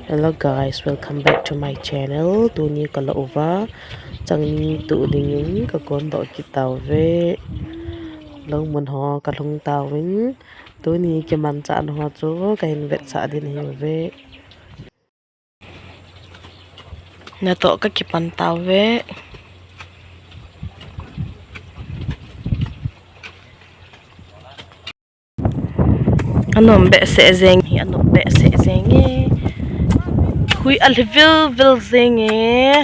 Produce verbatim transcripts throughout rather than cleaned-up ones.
Hello guys, welcome back to my channel. Tuni ka la uva changning tu dingin ka kon doh kit tauve. Lou mun ho ka lhung tauvin. Tuni kimanchah na ho chu ka hin vetsah ding ahiuve. Natoh ka kipan tauve. Anom behseh jeng hi, anom behseh jeng e. Hui alhi vil vil jeng e.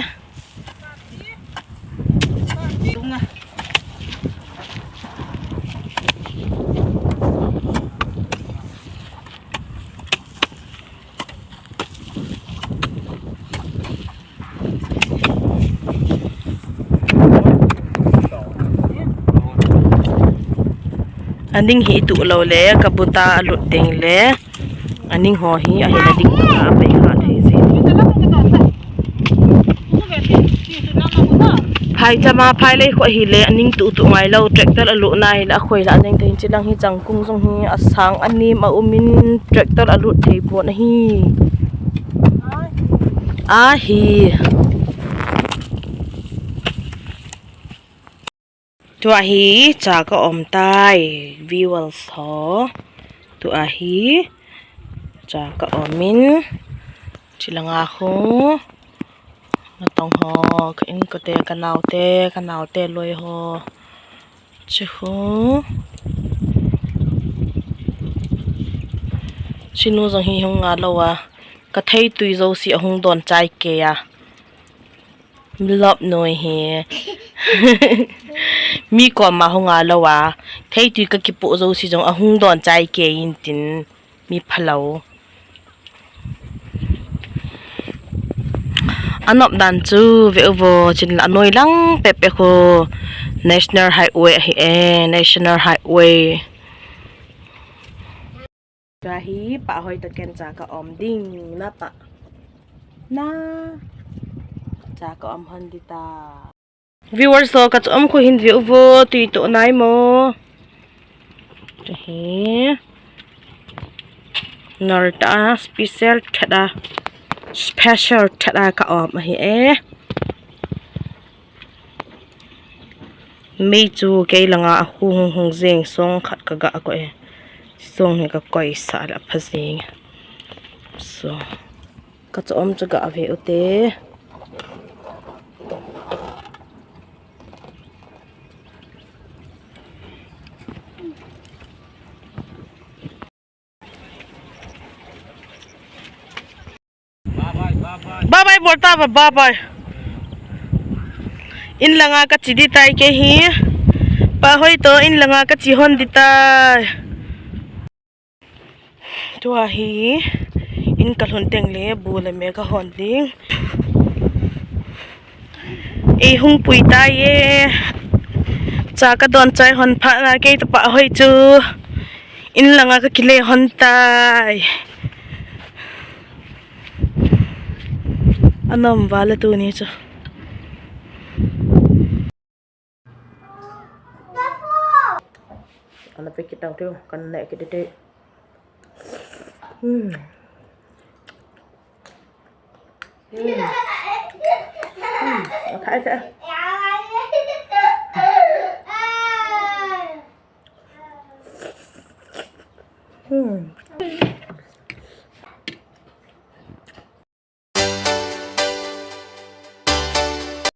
Aning hi tu lou le, ka buta alut ding le. Aning ho hi, ahin ading ta, apai kha thei jeng. Phai chama, phai lei khu ahile, aning tu tu ngai lou, tractor alut na hile, akhoi la jeng thei, chilang hi changkung jong hi, asang anem a umin, tractor alut thei pon ahi. Ahi. Tua hi cha ka om tai, viewers ho. Tua hi cha ka om in, chilanga khu natong ho, ka inkote, ka naote, ka naote loi ho. Chi khu. Chinu jong hi hung nga lou a, ka theitui jouse ahung don chai kei a. Milop noi hi. Mi koma hung nga lou a, theitui ka kipoh jouse jong ahung don chai kei in tin, mi phalou. Anop dan chu ve uvo, chin la anoi lang pehpeh khu National Highway ahi e, National Highway. Tua hi pah hoi toh ken cha ka om ding na pah. Na cha ka om hon ding ta. Viewers ho, ka cha om khu hin ve uvo, tui toh nai mo. Tua hi. Nor ta special that a. Special that a ka om ahi e. Mei chu kei langa ahung hung hung jeng, song khat ka ga koi e. Song hi ka koisah le apha jeng. So, ka cha om chu ga ve u te. Bye bye, bol ta ba, bye bye. In langa ka che ding tai kei hi. Pah hoi toh in langa ka che hon ding tai. Tua hi in ka lhun teng le bu le me ka hon ding. Ei hung pui tai e. Cha ka don chai hon phat na kei toh pah hoi chu. In langa ka kile hon tai. Anom val e tuni chu. Ana pe kit tau teu, kan ne kit teu. Hmm. Hmm. Hmm. Athai te. Hmm.